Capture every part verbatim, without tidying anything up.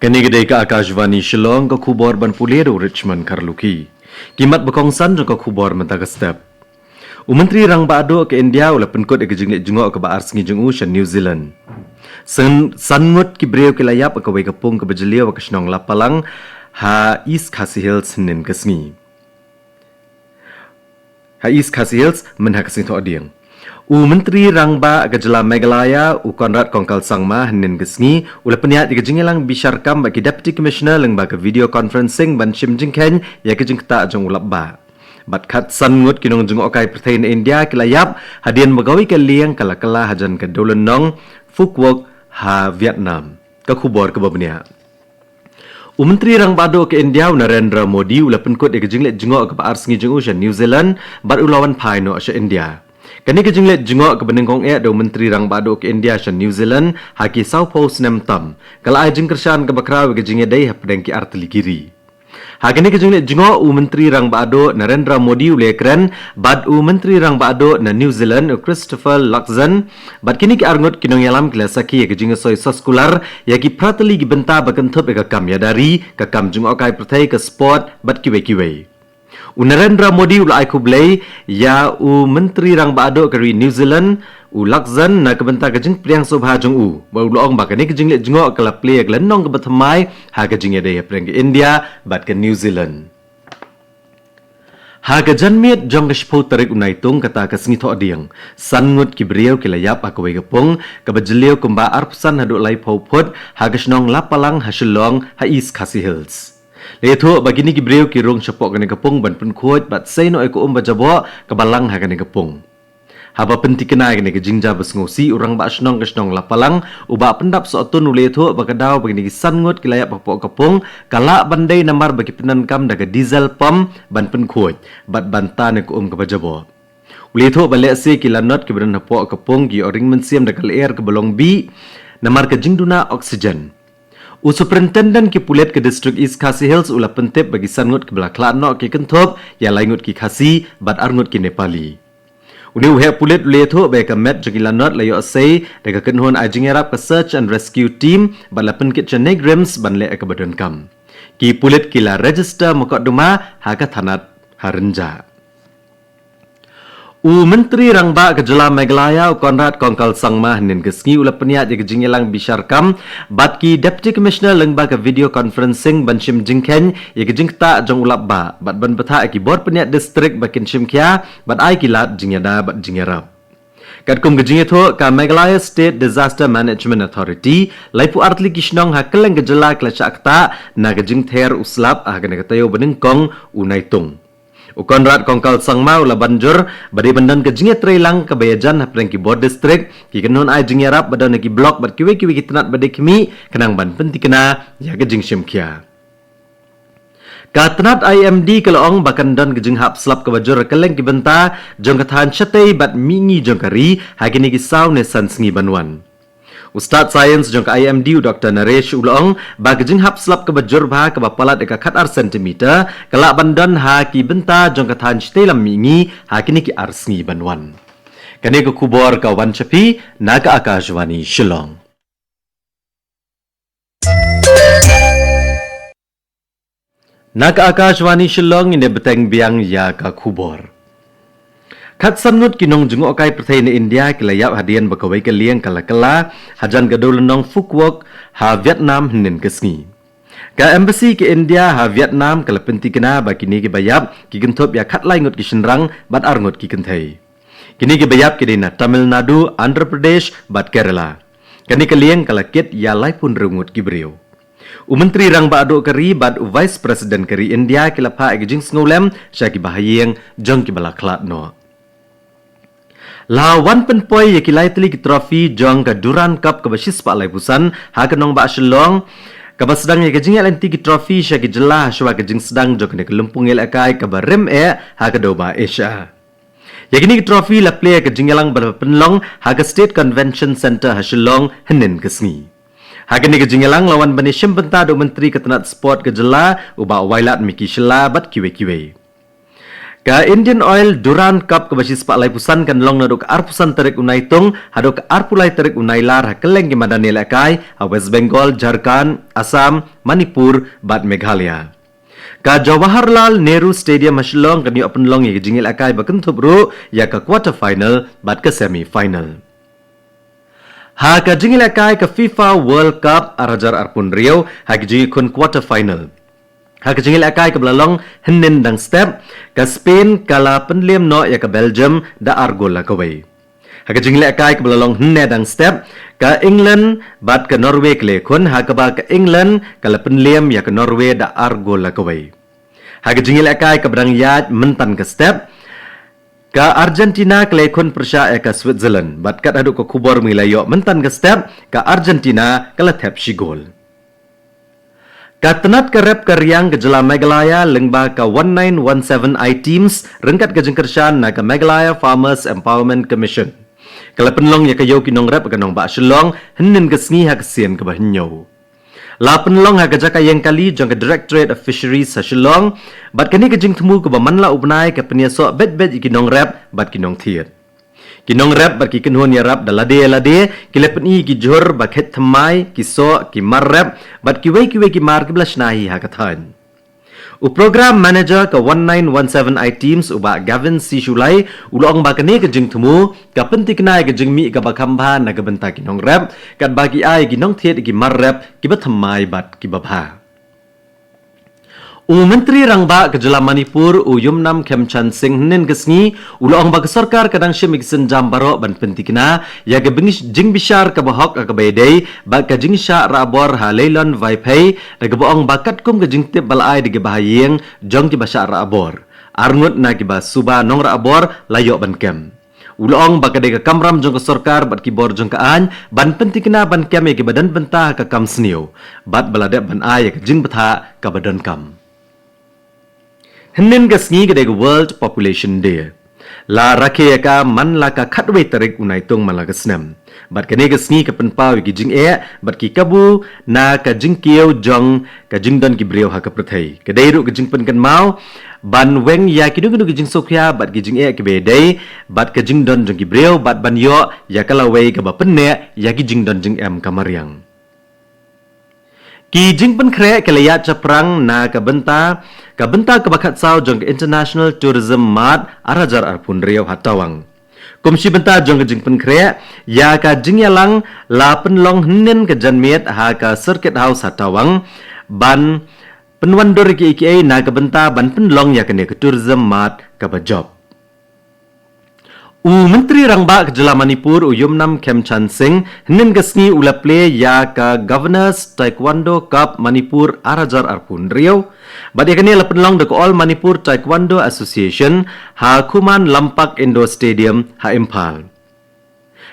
Kane ka dei ka Akashvani Shillong, ka khubor ban pule da u Richmond Kharlukhi. Ki mat ba kongsan jong ka khubor mynta ka step. U Myntri Rangbah Duh ka India u la pynkut ïa ka jingleit jngoh kaba ar sngi jong u sha New Zealand. San, san ngut ki briew ki la ïap ha kawei ka pung kaba jylliew ha ka shnong Lapalang ha East Khasi Hills hynnin ka sngi. Ha East Khasi Hills mynha ka sngi Thohdieng. U Myntri Rangbah ka jylla Meghalaya u Conrad Kongkal Sangma hynnin ka sngi u la pynïaid ïa ka jingïalang bishar kam bad ki Deputy Commissioner lyngba ka video conferencing ban shim jingkheiñ ïa ka jingktah jong u lapbah. Bad khatsan ngut ki nongjngohkai pyrthei na India ki la ïap hadien ba kawei ka lieng ka la kylla hajan ka dewlynnong Phu Quoc ha Vietnam. Ka khubor kaba bniah. U Myntri Rangbah Duh ka India u Narendra Modi u la pynkut ïa ka jingleit jngoh kaba ar sngi jong u sha New Zealand bad u la wan phai noh sha India. Kane ka jingleit jngoh kaba nyngkong eh da u Myntri Rangbah Duh ka India sha New Zealand ha ki sawphew snem tam ka la ai jingkyrshan kaba khraw ïa ka jingïadei hapdeng ki artylli ki ri. Ha kane ka jingleit jngoh u Myntri Rangbah Duh Narendra Modi u la ïakren bad u Myntri Rangbah Duh na New Zealand u Christopher Luxon bad kine ki arngut ki nongïalam ki la sakhi ïa ka jingïasoi soskular ïa ki phra tylli ki bynta ba kynthup ïa ka kam ïada ri, ka kam jngohkai pyrthei, ka sport bad kiwei kiwei. U Narendra Modi u la ai khublei ïa u Myntri Rangbah Duh ka ri New Zealand u Luxon na ka bynta ka jingpdiang sngewbha jong u bad u la ong ba kane ka jingleit jngoh ka la plie ïa ka lynnong kaba thymmai ha ka jingïadei hapdeng ka India bad ka New Zealand. Ha ka janmiet jong ka shiphew tarik u Naitung kata ka sngi Thohdieng, san ngut ki briew ki la ïap ha kawei ka pung kaba jylliew kumba arphew san haduh laiphew phut ha ka shnong Lapalang ha Shillong ha East Khasi Hills. La ïathuh ba kine ki briew ki rung shapoh kane ka pung ban pynkhuid bad sei noh ïa ka um ba jaboh kaba lang ha kane ka pung. Haba pyntikna ïa kane ka jingjia ba sngewsih u rangbah shnong ka shnong Lapalang u Bah Pyndap Sohtun u la ïathuh ba ka daw ba kine ki san ngut ki la ïap hapoh ka pung ka lah ban dei namar ba ki pyndonkam da ka diesel pump ban pynkhuid bad ban tan ïa ka um kaba jaboh. U la ïathuh ba lehse ki lanot kiba don hapoh ka pung ki ïoh ring mynsiem da ka lyer kaba long bih namar ka jingduna oxygen. U Superintendent ki pulit ka District East Khasi Hills u la pyntip ba ki san ngut kiba la khlad noh ki kynthup ïa lai ngut ki Khasi bad ar ngut ki Nepali. Une u heh pulit u la ïathuh ba ïa ka met jong ki lanot la ïoh sei da ka kynhun ai jingïarap ka Search and Rescue Team bad la pynkit sha NEIGRIHMS ban leh ïa kaba donkam. Ki pulit ki la register mukotduma ha ka thanat ha Rynjah. U Myntri Rangbah ka jylla Meghalaya u Conrad Kongkal Sangma hynnin ka sngi u la pynïaid ïa ka jingïalang bishar kam bad ki Deputy Commissioner lyngba ka video conferencing ban shim jingkheiñ ïa ka jingktah jong u lapbah bad ban bthah ïa ki bor pynïaid district ba kin shim khia bad ai ki lad jingïada bad jingïarap. Katkum ka jingïathuh ka Meghalaya State Disaster Management Authority, laiphew ar tylli ki shnong ha kylleng ka jylla ki la shah ktah na ka jingther u slap ha kane ka taïew ba nyngkong u Naitung. U Conrad Kongkal Sangma u la ban jur ba dei ban don ka jingïatreilang kaba ïajan hapdeng ki bor district, ki kynhun ai jingïarap ba don ha ki block bad kiwei kiwei ki tnat ba dei khmih khnang ban pyntikna ïa ka jingshim khia. Ka tnat I M D ka la ong ba kan don ka jinghap slap kaba jur ha kylleng ki bynta jong ka thaiñ shatei bad mihngi jong ka ri ha kine ki saw ne san sngi ban wan. U Stad Science jong ka I M D u Doctor Naresh u la ong ba ka jinghap slap kaba jur bha kaba palat ïa ka khatar centimeter ka lah ban don ha ki bynta jong ka thaiñ shatei lam mihngi ha kine ki ar sngi ban wan. Kane ka khubor ka wan sha phi na ka Akashvani Shillong. Na ka Akashvani Shillong ngin ïa bteng biang ïa ka khubor. Khatsan ngut ki nongjngohkai pyrthei na India ki la ïap hadien ba kawei ka lieng ka la kylla hajan ka dewlynnong Phu Quoc ha Vietnam hynnin ka sngi. Ka embassy ka India ha Vietnam ka la pyntikna ba kine kiba ïap ki kynthup ïa khatlai ngut ki shynrang bad ar ngut ki kynthei. Kine kiba ïap ki dei na Tamil Nadu, Andhra Pradesh bad Kerala. Kane ka lieng ka la kit ïa laiphew hynriew ngut ki briew. U Myntri Rangbah Duh ka ri bad u Vice President ka ri India ki la phah ïa ka jingsngewlem sha kiba ha ïing jong kiba la khlad noh. La wan pynpoi ïa ki lai tylli ki trophy jong ka Durand Cup kaba shispah laiphew san ha ka nongbah Shillong, kaba sdang ïa ka jingïaid lynti ki trophy sha ki jylla hashwa ka jingsdang jong kane ka lympung ïalehkai kaba rim eh ha ka dewbah Asia. Ïa kine ki trophy la plie ïa ka jingïalang ba la pynlong ha ka State Convention Centre ha Shillong hynnin ka sngi. Ha kane ka jingïalang la wan ban ïashim bynta da u Myntri ka tnat Sport ka jylla u Bah Wailadmiki Shylla bad kiwei kiwei. Ka Indian Oil Durand Cup kaba shispah laiphew san kan long naduh ka arphew san tarik u Naitung haduh ka arphew lai tarik u Nailar ha kylleng ki madan ïalehkai ha West Bengal, Jharkhand, Assam, Manipur bad Meghalaya. Ka Jawaharlal Nehru Stadium ha Shillong kan ïoh pynlong ïa ka jingïalehkai ba kynthup ruh ïa ka quarter final bad ka semi final. Ha ka jingïalehkai ka FIFA World Cup ar hajar arphew hynriew ha ka jingïakhun quarter final. Ha ka jingïalehkai kaba la long hynnin dang step, ka Spain ka la pynliem noh ïa ka Belgium da ar gol la kawei. Ha ka jingïalehkai kaba la long hynne dang step, ka England bad ka Norway ka la ïakhun, ha kaba ka England ka la pynliem ïa ka Norway da ar gol la kawei. Ha ka jingïalehkai kaba dang ïaid mynta ka step, ka Argentina ka la ïakhun pyrshah ïa ka Switzerland, bad kat haduh ka khubor ba ngi la ïoh mynta ka step, ka Argentina ka la thep shi gol. Ka tnat ka rep ka riang ka jylla Meghalaya lyngba ka one nine one seven I-Teams ryngkat ka jingkyrshan na ka Meghalaya Farmers Empowerment Commission ka la pynlong ïa ka ïew ki nongrep ha ka nongbah Shillong hynnin ka sngi ha ka sien kaba hynñiew. La pynlong ha ka jaka ïeng kali jong ka Directorate of Fisheries ha Shillong, bad kane ka jingthmu kaba man la u bnai ka pynïasoh beit beit ïa ki nongrep bad ki nongthied. Ki nongrep bad ki kynhun ïarap da lade lade ki la pyni ïa ki jhur ba kheit thymmai, ki soh, ki mar rep bad kiwei kiwei ki mar kiba la shna hi ha ka thaiñ. U Program Manager ka one nine one seven I-Teams u Bah Gavin C Shullai u la ong ba kane ka jingthmu ka pynthikna ïa ka jingmih kaba kham bha na ka bynta ki nongrep, katba ki ai ïa ki nongthied ïa ki mar rep kiba thymmai bad kiba bha. U Myntri Rangbah ka jylla Manipur u Yumnam Khemchand Singh hynnin ka sngi u la ong ba ka sorkar ka dang shim ïa ki sienjam baroh ban pynthikna ïa ka bing-, jingbishar kaba hok ha kaba ïadei bad ka jingshah rah bor ha Leilon Vaiphei, da kaba ong ba katkum ka jingtip ba la ai da kiba ha ïing jong kiba shah rah bor, ar ngut na kiba suba nongrah bor la ïoh ban kem. U la ong ba ka dei ka kamram jong ka sorkar bad ki bor jong ka aiñ ban pynthikna ban kem ïa kiba don bynta ha ka kam sniew, bad ba la dep ban ai ïa ka jingbthah kaba donkam. Hynnin ka sngi ka dei ka World Population Day. La rakhe ïa ka man la ka khatwei tarik u Naitung man la ka snem. Bad kane ka sngi ka pynpaw ïa ki jingeh bad ki kabu na ka jingkiew jong ka jingdon ki briew ha ka pyrthei. Ka dei ruh ka jingpynkynmaw ban weng ïa kino kino ki jingsngewkhia bad ki jingeh kiba ïadei bad ka jingdon jong ki briew bad ban ïoh ïa ka lawei kaba pynneh ïa ki jingdon jingem ka mariang. Ki jingpynkhreh ki la ïaid shaphrang na ka bynta, ka bynta kaba khatsaw jong ka International Tourism Mart ar hajar arphew hynriew ha Tawang. Kum shi bynta jong ka jingpynkhreh ïa ka jingïalang la pynlong hynnin ka janmiet ha ka Circuit House ha Tawang ban pynwandur ïa kiei kiei na ka bynta ban pynlong ïa kane ka Tourism Mart kaba jop. U Myntri Rangbah ka jylla Manipur u Yumnam Khemchand Singh hynnin ka sngi u la plie ïa ka Governor's Taekwondo Cup Manipur ar hajar arphew hynriew. Bad ïa kane la pynlong da ka All Manipur Taekwondo Association ha Khuman Lampak Indoor Stadium ha Imphal.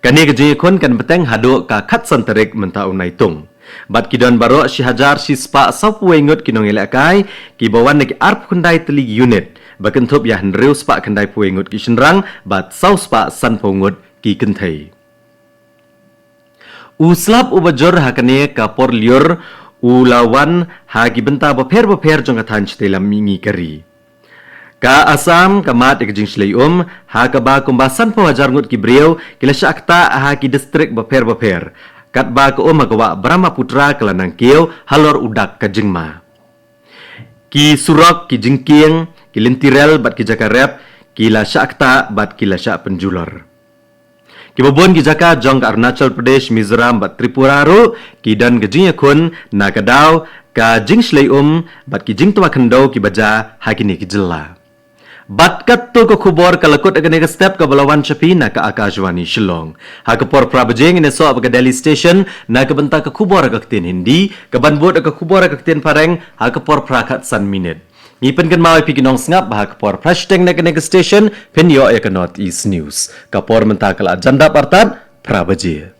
Kane ka jingïakhun kan bteng haduh ka khatsan tarik mynta u Naitung. Bad ki don baroh shi hajar shispah sawphew wei ngut ki nongïalehkai kiba wan na ki arphew khyndai tylli ki unit, ba kynthup ïa hynriew spah khyndai phew wei ngut ki shynrang bad saw spah sanphew ngut ki kynthei. U slap uba jur ha kane ka por lyiur u la wan ha ki bynta bapher bapher jong ka thaiñ shatei lam mihngi ka ri. Ka Assam ka mad ïa ka jingshlei um ha kaba kumba sanphew hajar ngut ki briew ki la shah ktah ha ki distrik bapher bapher, katba ka um ha ka wah Brahmaputra ka la nang kiew halor u dak ka jingma. Ki surok, ki jingkieng, ki lynti rel bad ki jaka rep ki la shah ktah bad ki la shah pynjulor. Kiba bun ki jaka jong ka Arunachal Pradesh, Mizoram bad Tripura ruh ki don ka jingïakhun na ka daw ka jingshlei um bad ki jingtwa khyndew kiba jia ha kine ki jylla. Bad katto ka khubor ka la kut ha kane ka step kaba la wan sha phi na ka Akashvani Shillong. Ha ka por phra baje ngin ïasoh bad ka Delhi Station na ka bynta ka khubor ha ka ktien Hindi, kaban bud ka khubor ha ka ktien Phareng ha ka por phra khatsan minit. Ngi pynkynmaw ïa phi ki nongsngap ba ha ka por phra shiteng na kane ka station phin ïoh ïa ka North East News. Ka por mynta ka la jan dap artat phra baje.